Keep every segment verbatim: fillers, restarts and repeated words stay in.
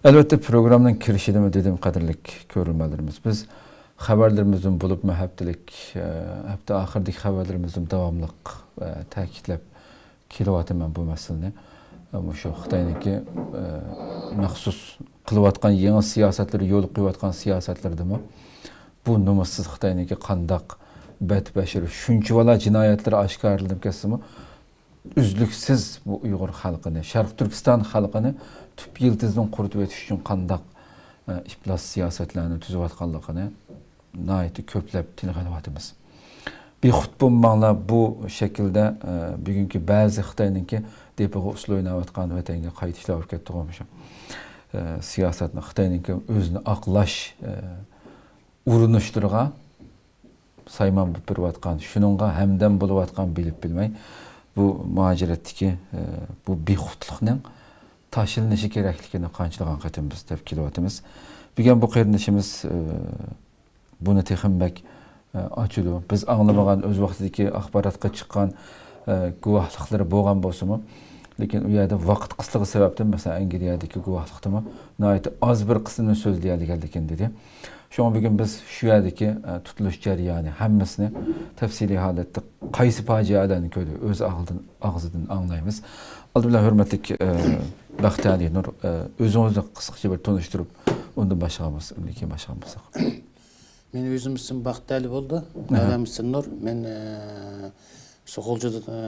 ئەلۋەتتە، پروگراممىنىڭ كىرىشىدىمۇ دېدىم، قەدىرلىك كۆرۈرمەنلىرىمىز. بىز خەۋەرلىرىمىزدىن بولۇپمۇ ھەپتىلىك، ئە، ھەپتە ئاخىرىدىكى خەۋەرلىرىمىزدىن داۋاملىق، ئە، تەكىتلەپ كېلىۋاتىمەن بۇ مەسىلىنى. ئە، مۇشۇ خىتاينىڭكى، ئە، مەخسۇس قىلىۋاتقان يېڭى سىياسەتلىرى، يولغا قويۇۋاتقان سىياسەتلىرىدىمۇ بۇ نومۇسسىز خىتاينىڭكى قانداق بەتبەشىرى، شۇنچىۋالا جىنايەتلىرى ئاشكارىلىنىپ كەتسىمۇ، ئۈزلۈكسىز بۇ ئۇيغۇر خەلقىنى، شەرقىي تۈركىستان خەلقىنى تۈپ يىلتىزىدىن قۇرۇتۇۋېتىش ئۈچۈن قانداق، ئە، ئىپلاس سىياسەتلەرنى تۈزۈۋاتقانلىقىنى ناھايىتى كۆپلەپ تىلغا ئېلىۋاتىمىز. بىخۇد بولماڭلار، بۇ شەكىلدە، ئە، بۈگۈنكى بەزى خىتاينىڭكى دېپىغا ئۇسسۇل ئويناۋاتقان ۋەتەنگە قايتىشلار بولۇپ كەتتىغۇ مۇشۇ، ئە، سىياسەتنى، خىتاينىڭكى ئۆزىنى ئاقلاش، ئە، ئۇرۇنۇشلىرىغا سايمان بېرىۋاتقان، شۇنىڭغا ھەمدەم بولۇۋاتقان بىلىپ بىلمەي بۇ مۇھاجىرەتتىكى، ئە، بۇ بىخۇدلۇقنىڭ تاشلىنىشى كېرەكلىكىنى قانچىلىغان قېتىم بىز دەپ كېلىۋاتىمىز. بۈگۈن بۇ قېرىندىشىمىز، ئە، بۇنى تېخىمۇ بەك، ئە، ئاچىدۇ. بىز ئاڭلىمىغان، ئۆز ۋاقتىدىكى ئاخباراتقا چىققان، ئە، گۇۋاھلىقلىرى بولغان بولسىمۇ، لېكىن ئۇ يەردە ۋاقىت قىسلىقى سەۋەبتىن، مەسىلەن، ئەنگلىيەدىكى گۇۋاھلىقتىمۇ ناھايىتى ئاز بىر قىسمىنى سۆزلىيەلىگەنلىكىنى دېدى. شۇڭا بۈگۈن بىز شۇ يەردىكى، ئە، تۇتۇلۇش جەريانى ھەممىسىنى تەپسىلىي ھالەتتە قايسى پاجىئەلەرنى كۆردى، ئۆز ئاغزىدىن، ئاغزىدىن ئاڭلايمىز. ئالدى بىلەن ھۆرمەتلىك، ئە، بەختىيالى نۇر، ئە، ئۆزىڭىزنى قىسقىچە بىر تونۇشتۇرۇپ، ئۇندىن باشلىغان بولساق، ئۇندىن كېيىن باشلىغان بولساق. مېنىڭ ئۆزۈم ئىسمىم بەختىيالى بولدى. ئەھە. دادام ئىسمى نۇر. مەن، ئە، شۇ غۇلجىدا، ئە،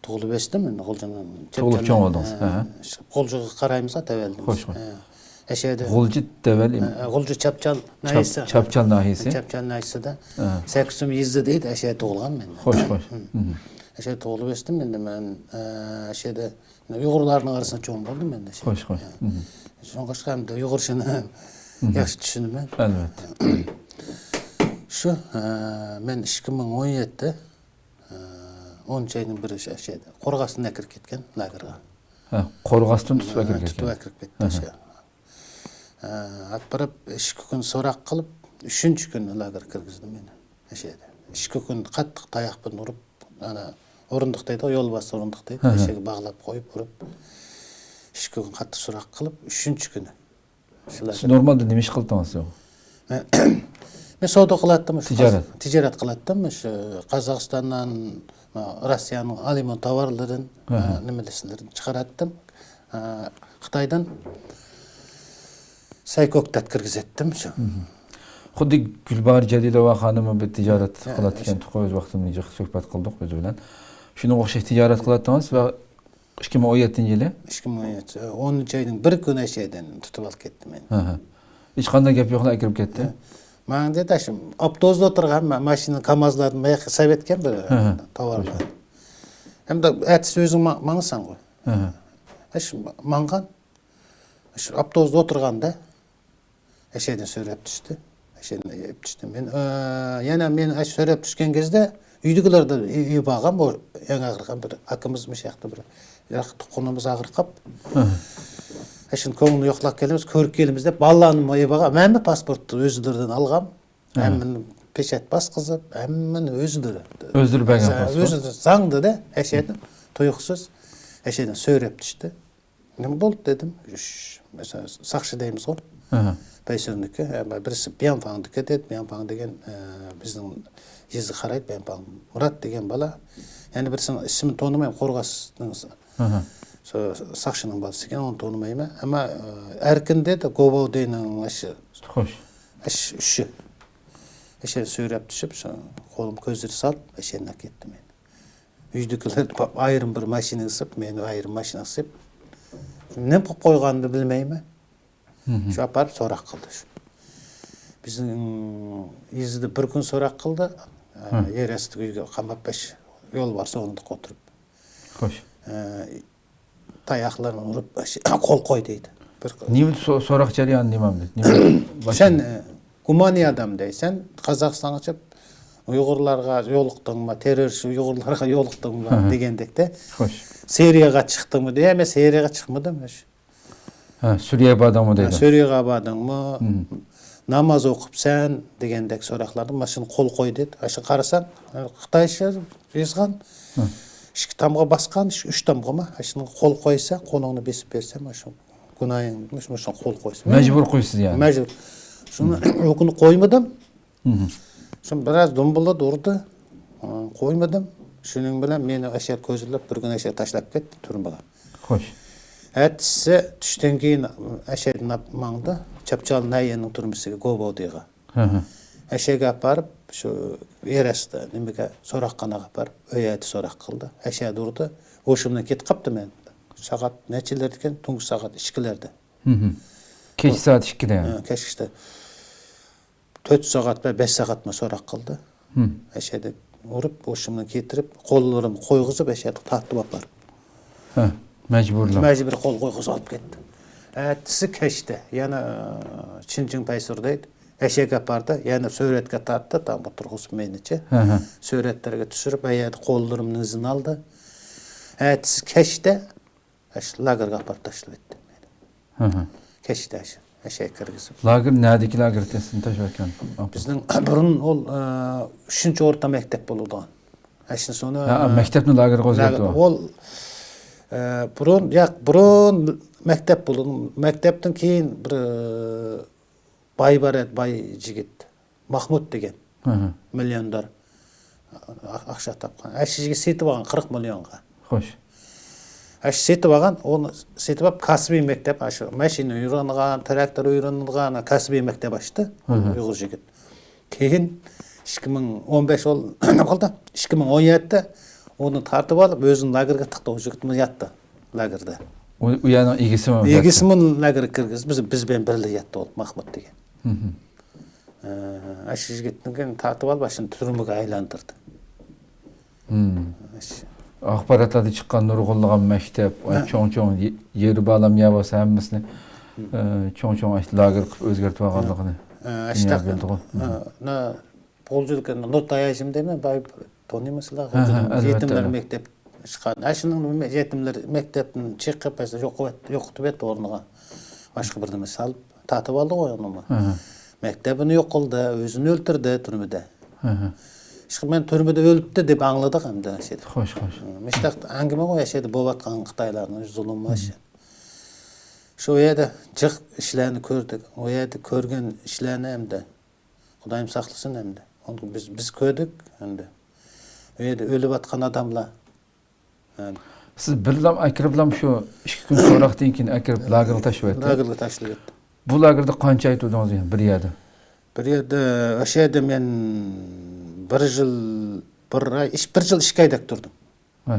تۇغۇلۇپ ئۆستۈم. مەن غۇلجىنىڭ تۇغۇلۇپ چوڭ بولدۇڭىز. ئە، ئەھە. شۇ غۇلجىغا قارايمىز، تەۋەلىدىمىز. خوش، خوش. ئە، ئەشەدە. غۇلجا تەۋەلى. ئە، غۇلجا چاپچال چاپ-، ناھىيەسى. چاپچال ناھىيەسى. چاپچال ناھىيەسىدە. ئەھە. سەككىز يېزا دەيدۇ، ئەشەدە تۇغۇلغان مەن. خوش، خوش. مم. ئەشەدە تۇغۇلۇپ ئۆستۈم ئەمدى مەن، ئە، ئەشەدە ئۇيغۇرلارنىڭ ئارىسىدا چوڭ بولدۇم ئەمدى. خوش، خوش. مم. شۇڭلاشقا ئەمدى ئۇيغۇرچىنى ياخشى چۈشىنىمەن. ئەلۋەتتە. شۇ، ئە، مەن ئىككى مىڭ ئون يەتتە، ئە، ئونىنچى ئاينىڭ بىرى شۇ، شۇ قورغاستىن ئەكىرىپ كەتكەن لاگېرغا. ھە، قورغاستىن تۇتۇپ ئەكىرىپ كەتكەن. تۇتۇپ ئەكىرىپ كەتتى. ئەھە. شۇ. ئە، ئاپىرىپ ئىككى كۈن سوراق قىلىپ، ئۈچىنچى كۈنى لاگېرغا كىرگۈزدى مېنى. ئەشەدە. ئىككى كۈن قاتتىق تاياق بىلەن ئۇرۇپ، ئانا، ئورۇندۇق دەيدىغۇ، يولۋاس ئورۇندۇق دەيدۇ. ھە، ھە. ئەشەگە باغلاپ قويۇپ ئۇرۇپ، ئىككى كۈن قاتتىق سوراق قىلىپ، ئۈچىنچى كۈنى. شۇلار. سىز نورمالدا نېمە ئىش قىلدىڭىز؟ مەن، مەن سودا قىلاتتىم، شۇ تىجارەت. قاز-، تىجارەت قىلاتتىم، شۇ قازاقىستاندىن، روسىيەنىڭ ئاليۇمىن تاۋارلىرىنى، ھە، ھە. نېمىلىسىلىرىنى چىقىراتتىم. ئە، خىتايدىن سەي كوكتات كىرگۈزەتتىم شۇ. مم. خۇددى گۈلباھار جەلىلوۋا خانىممۇ بىر تىجارەت، ھە، قىلاتتىكەن، ھە. تۇقى ئۆز ۋاقتىمىزدا جىق سۆھبەت قىلدۇق ئۆزى بىلەن. شۇنىڭغا ئوخشاش تىجارەت قىلاتتىڭىز ۋە ئىككى مىڭ ئون يەتتىنچى يىلى؟ ئىككى مىڭ ئون يەتتە، ئونىنچى ئاينىڭ بىر كۈنى ئەشەدىن تۇتۇپ ئاپ كەتتى مېنى. ھە، ھە. ھېچقانداق گەپ يوقلا ئەكىرىپ كەتتى؟ ھە. ماڭا دېدى، ئاشۇ ئاپتوبۇستا ئولتۇرغان ما-، ماشىنا، كامازلارنى ماياققا سېلىۋەتكەن بىر، ھە، ھە. تاۋارلار. ئەمدى ئەتىسى ئۆزۈڭ ما-، ماڭىسەنغۇ. ھە، ھە. ئاشۇ ماڭغان. شۇ ئاپتوبۇستا ئولتۇرغاندا ئەشەدىن سۆرەپ چۈشتى. ئەشەدىن ئېلىپ چۈشتى. مەن، ئە، يەنە مەن ئاشۇ سۆرەپ چۈشكەن گېزىدە ئۆيدىكىلەردە ئۆي، ئۆي بارغان، بۇ يەڭ ئاغرىغان بىر ئاكىمىزمۇ شۇ ياقتا بىر يىراق تۇغقىنىمىز ئاغرىقاپ. ھە. ئاشۇنى كۆڭلى يوقلاپ كېلىمىز، كۆرۈپ كېلىمىز دەپ بالىلارنىمۇ ئېلىپ بارغان. مەنمۇ پاسپورتنى ئۆزلىرىدىن ئالغان. ھە. ھەممىنى پېچەت باسقۇزۇپ، ھەممىنى ئۆزلىرى. ئۆزلىرى بەرگەن پاسپورت. ئۆزلىرى زاڭ دېدى، ئەشەدىن تۇيۇقسىز ئەشەدىن سۆرەپ چۈشتى. نېمە بولدى دېدىم. شۇ، مەسىلەن، ساقچى دەيمىزغۇ. ئەھە. بەيسۈننىكى، ھە، بىرسى بيەنفاڭدىكى دېدى. بيەنفاڭ دېگەن، ئە، بىزنىڭ يېزىغا قارايدۇ، بيەنفاڭ. مۇرات دېگەن بالا. يەنە بىرسىنىڭ ئىسمىنى تونۇمايمەن، قورغاسنىڭ ئەھە. ساقچىنىڭ بالىسى ئىكەن، ئۇنى تونۇمايمەن. ئەمما، ئە، ئەركىن دېدى، گوۋاۋدېنىڭ ئاشۇ. خوش. ئاشۇ ئۈچى. ئەشەدە سۆرەپ چۈشۈپ، شۇ قولۇم كۆزلىرى سالىپ، ئەشەدىن كەتتىم مەن. ئۆيدىكىلەر ئايرىم بىر ماشىنا قىسىپ، مېنى ئايرىم ماشىنا قىسىپ، نېمە قىلىپ قويغانىنى بىلمەيمەن. مم. شۇ ئاپىرىپ سوراق قىلدى. شۇ بىزنىڭ يېزىدا بىر كۈن سوراق قىلدى. مم. يەر ئاستىدىكى ئۆيگە قاماپ، بەش يولۋاس ئورۇندۇققا ئولتۇرۇپ. خوش. ئە، تاياقلارنى ئۇرۇپ، قول قوي دەيدۇ. بىر نېمە سو-، سوراق جەريانى نېمە ئەمدى؟ نېمە باشلىدى؟ سەن، ئە، گۇمانىي ئادەم دەيسەن، قازاقىستانغا چىقىپ، ئۇيغۇرلارغا يولۇقتۇڭما، تېررورىست ئۇيغۇرلارغا يولۇقتۇڭما ھە، ھە. دېگەندەكتە. خوش. سىرىيەگە چىقتىڭمۇ دېدى. يا، مەن سىرىيەگە چىقمىدىم. ھە، سۈرىيەگە باردىڭمۇ ھە، دەيدۇ. سۈرىيەگە باردىڭمۇ؟ مم. ناماز ئوقۇپسەن دېگەندەك سوراقلاردا مانا شۇنى قول قوي دېدى. ئاشۇ قارىسام، خىتايچە يازغان. ھە. ئىككى تامغا باسقان، ئۈچ تامغىمۇ؟ ئاشۇنىڭغا قول قويسا، قولۇڭنى بېسىپ بەرسە، مانا شۇ گۇناھىڭ مۇشۇ، مۇشۇ قول قويسا. مەجبۇر قويسىز يەنى. مەجبۇر. شۇنى ئۇ كۈنى قويمىدىم. شۇ بىراز دۇمبىلىدى، ئۇردى. قويمىدىم. شۇنىڭ بىلەن مېنى ئەشەدە كۆزلەپ، بىر كۈنى ئەشەدە تاشلاپ كەتتى تۈرمىگە. خوش. ئەتىسى چۈشتىن كېيىن ئەشەدە ماڭدى. چاپچال ناھىيەنىڭ تۈرمىسىگە، گوبودىغا. ئەشەگە ئاپىرىپ، شۇ يەر ئاستى نېمىگە، سوراقخانىغا ئاپىرىپ، ئۆ يەردە سوراق قىلدى. ئەشەدە ئۇردى. ھوشۇمدىن كېتىپ قاپتىمەن. سائەت نەچچىلەردىكەن؟ تۇنجى سائەت ئىككىلەردە. كەچ سائەت ئىككىدە يەنى. ھە، كەچ ئىككىدە. تۆت سائەت بە بەش سائەتمۇ سوراق قىلدى. ئەشەدە ئۇرۇپ، ھوشۇمنى كېتىرىپ، قوللىرىمنى قويغۇزۇپ، ئەشەدە تارتىپ ئاپاردى. ھە، مەجبۇرلاپ. مەجبۇرىي قول قويغۇزۇپ ئاپكەتتى. ئەتىسى كەچتە يەنە، ئى، چىنجىڭ پەيسۇر دەيدۇ. ئەشەگە ئاپاردى. يەنە سۈرەتكە تارتتى، تامغا تۇرغۇزۇپ مېنىچە. سۈرەتلەرگە چۈشۈرۈپ، ئەيەردە قوللىرىمنى ئىزىنى ئالدى. ئەتىسى كەچتە ئاشۇ لاگېرغا ئاپىرىپ تاشلىۋەتتى. كەچتە ئاشۇ ئەشەگە كىرگۈزۈپ. لاگېر نەدىكى لاگېر ئىكەن، سىزنى تاشلىۋەتكەن؟ بىزنىڭ بۇرۇن ئۇ، ئى، ئۈچىنچى ئورتا مەكتەپ بولىدىغان. ئاشۇ سونا، ھە، ئى، مەكتەپنى لاگېرغا ئۆزگەرتىۋالغان. ئۇ، ئى، بۇرۇن، ياق، بۇرۇن مەكتەپ بولىدۇ. مەكتەپتىن كېيىن بىر، ئى، باي بار ئىدى، باي يىگىت. ماھمۇت دېگەن. مىليوندار. ئا-، ئاقچا تاپقان. ئاشۇ يىگىت سېتىپ ئالغان قىرىق مىليونغا. خوش. ئاشۇ سېتىپ ئالغان، ئۇنى سېتىپ ئاپ، كەسپىي مەكتەپ، ئاشۇ ماشىنا ئۆگىنىدىغان، تىراكتور ئۆگىنىدىغان كەسپىي مەكتەپ ئاچتى. ئۇيغۇر يىگىت. كېيىن ئىككى مىڭ ئون بەش بول-، نېمە قىلدى؟ ئىككى مىڭ ئون يەتتىدە ئۇنى تارتىپ ئالىپ، ئۆزىنى لاگېرغا تىقتى، ئۇ يىگىتمۇ ياتتى لاگېردا. ئۇ، ئۇ يەرنىڭ ئىگىسىمۇ ياتتى؟ ئىگىسىمۇ لاگېرغا كىرگۈزدى. بىز، بىز بىلەن بىرلە ياتتى ئۇ، ماھمۇت دېگەن. ئە، ئاشۇ يىگىتنىڭكىنى تارتىپ ئالىپ، ئاشۇنى تۈرمىگە ئايلاندۇردى. ئاخباراتلاردا چىققان نۇرغۇنلىغان مەكتەپ، ھە. چوڭ-چوڭ يېرى بالام يا بولسا ھەممىسىنى، ئە، چوڭ-چوڭ لاگېر قىلىپ ئۆزگەرتىۋالغانلىقىنى دۇنيا بىلدىغۇ. ئە، نۇرتاي ھاجىم دەيمەن، باي تونۇيمىسىلەر؟ ھە، ھە، ئەلۋەتتە. يېتىملەر مەكتەپ چىققان. ئاشۇنىڭ يېتىملەر مەكتەپتىن چىقىپ، يوقىتىپ يەتتى ئورنىغا. باشقا بىر نېمە سالىپ، تارتىپ ئالدىغۇ ئۇنىمۇ. مەكتەپىنى يوقالدى، ئۆزىنى ئۆلتۈردى تۈرمىدە. ئىشقىلىپ، مەن تۈرمىدە ئۆلۈپتۇ دەپ ئاڭلىدۇق ئەمدى شۇ يەردە. خوش، خوش. مۇشۇنداق ئەڭگىمە ئۇ يەردە بولۇۋاتقان خىتايلارنىڭ زۇلۇمى شۇ. شۇ يەردە جىق ئىشلارنى كۆردۇق. ئۇ يەردە كۆرگەن ئىشلارنى ئەمدى خۇدايىم ساقلىسۇن ئەمدى. ئۇنى بىز، بىز كۆردۇق ئەمدى. ئۇ يەردە ئۆلۈۋاتقان ئاداملار. سىز بىرلام ئەكىرىپلام شۇ ئىككى كۈن سوراقتىن كېيىن ئەكىرىپ لاگېرغا تاشلىۋەتتى. لاگېرغا تاشلىۋەتتى. بۇ لاگېردا قانچە ئاي تۇردىڭىز يەنە بىر يەردە؟ بىر يەردە، ئاشۇ يەردە مەن بىر يىل، بىر ئاي، ئىش-، بىر يىل ئىككى ئايدەك تۇردۇم. ھە.